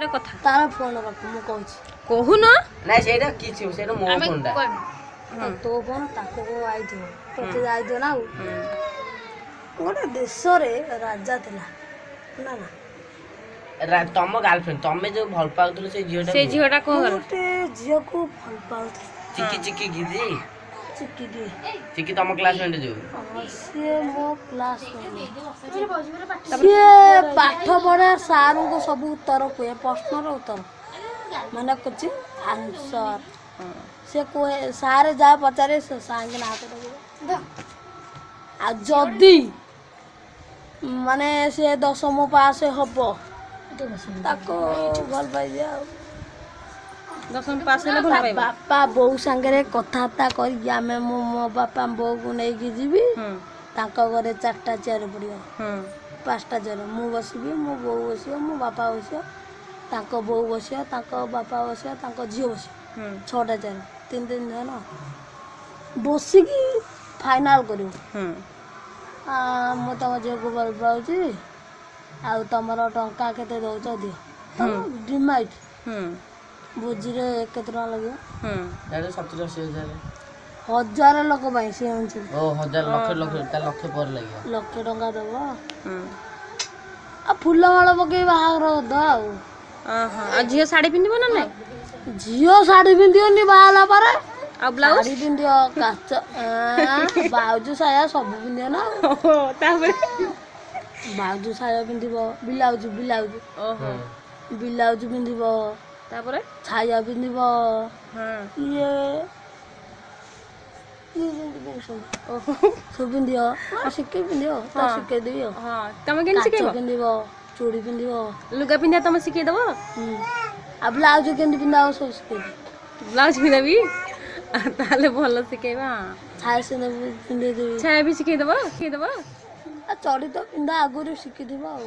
କଥା। ତାର ଫୋନ ରଖ, ମୁଁ କହୁଛି। କହୁନ। ନାଇଁ, ସେଇଟା କିଛି, ସେଇଟା ମୋ ଆମେ ଫୋନଟା। ତୋ ଫୋନ ତାକୁ ଆଇଥିବ, ତୋତେ ଯାଇଥିବ ନା। ଆଉ ଗୋଟେ ଦେଶରେ ରାଜା ଥିଲା ନା ନା? ତମ ଗାର୍ଲଫ୍ରେଣ୍ଡ, ତମେ ଯୋଉ ଭଲ ପାଉଥିଲ ସେଇ ଝିଅଟା। ସେଇ ଝିଅଟା କଣ ମୁଁ ହେଲା? ଗୋଟେ ଝିଅକୁ ଭଲ ପାଉଥିଲି। ଚିକି, ଚିକି ଗିଜି। ଚିକି ଦିଏ। ଚିକି ତମ କ୍ଲାସମେଟ୍ ଯୋଉ? ହଁ, ସିଏ ମୋ କ୍ଲାସ, ସିଏ ପାଠ ପଢେ, ସାରଙ୍କୁ ସବୁ ଉତ୍ତର କୁହେ, ପ୍ରଶ୍ନର ଉତ୍ତର ମାନେ କିଛି ଆନ୍ସର ସେ କୁହେ। ସାର୍ ଯାହା ପଚାରେ ସେ ସାଙ୍ଗେ ହାତ ଟେକିବ। ଆଉ ଯଦି ମାନେ ସେ ଦଶମ ପାସ୍ ହବ, ତାକୁ ଭଲ ପାଇଯିବ। ଆଉ ଦଶମ ପାସ୍ ହେଲେ ଭଲ ତା ପାଇବ। ବାପା ବୋଉ ସାଙ୍ଗରେ କଥାବାର୍ତ୍ତା କରିକି ଆମେ, ମୁଁ ମୋ ବାପା ବୋଉକୁ ନେଇକି ଯିବି। ତାଙ୍କ ଘରେ ଚାରିଟା ଚେୟାର ପଡ଼ିବ, ପାଞ୍ଚଟା ଚେୟାର। ମୁଁ ବସିବି, ମୋ ବୋଉ ବସିବ, ମୋ ବାପା ବସିବ, ତାଙ୍କ ବୋଉ ବସିବ, ତାଙ୍କ ବାପା ବସିବ, ତାଙ୍କ ଝିଅ ବସିବ। ଛଅଟା ଚେୟାର, ତିନି ତିନି ଜଣ ବସିକି ଫାଇନାଲ କରିବୁ। ମୁଁ ତମ ଝିଅକୁ ଭଲ ପାଉଛି, ଆଉ ତମର ଟଙ୍କା କେତେ ଦଉଛ ଦିଅ, ଡିମାଣ୍ଡ। ଭୋଜିରେ କେତେ ଟଙ୍କା ଲାଗିବ? ତାହେଲେ 70-80 ହଜାର। ହଜାର ଲୋକ ପାଇଁ ସେ ଅନୁସାରେ। ଓ, ହଜାର, ଲକ୍ଷ, ଲକ୍ଷ, ତା ଲକ୍ଷ ପରେ ଲାଗିବ। ଲକ୍ଷେ ଟଙ୍କା ଦବ ଆଉ ଫୁଲମାଳ ପକେଇ ବାହାଘର କରିଦବା ଆଉ। ଓହୋ, ଆଉ ଝିଅ ଶାଢୀ ପିନ୍ଧିବ ନା ନାଇଁ? ଝିଅ ଶାଢୀ ପିନ୍ଧିବନି ବାହା ହେଲା ପରେ। ଆଉ ବ୍ଲାଉଜ? ଶାଢୀ ପିନ୍ଧିବ, କାଚ ବ୍ଲାଉଜ, ସାୟା ସବୁ ପିନ୍ଧିବ ନା ଆଉ। ଓହୋ, ତାପରେ? ବ୍ଲାଉଜ ସାୟା ପିନ୍ଧିବ, ବ୍ଲାଉଜ ବ୍ଲାଉଜ। ଓହୋ। ବ୍ଲାଉଜ ପିନ୍ଧିବ। ତାପରେ? ଛାୟା ପିନ୍ଧିବ। ଇଏ ଇଏ ଯେମିତି ପିନ୍ଧୁଛନ୍ତି ଓହୋ। ସବୁ ପିନ୍ଧିବ, ଶିଖେଇ ପିନ୍ଧିବ, ତାକୁ ଶିଖେଇଦେବି ଆଉ। ହଁ, ତମେ କେମିତି କାଚ ଶିଖେଇବ? ପିନ୍ଧିବ, ଚୁଡ଼ି ପିନ୍ଧିବ। ଲୁଗା ପିନ୍ଧିବା ତମେ ଶିଖେଇଦବ? ହୁଁ, ଆଉ ବ୍ଲାଉଜ କେମିତି ପିନ୍ଧା ହବ ସବୁ ଶିଖେଇଦେବି। ବ୍ଲାଉଜ ପିନ୍ଧାବି ତାହେଲେ ଭଲ ଶିଖେଇବା। ଛାୟା ସିନ୍ଧ ପିନ୍ଧେଇଦେବି। ଛାୟା ବି ଶିଖେଇଦବ, ଶିଖେଇଦବ। ଆଉ ଚଡ଼ି ତ ପିନ୍ଧା ଆଗରୁ ଶିଖିଥିବ ଆଉ।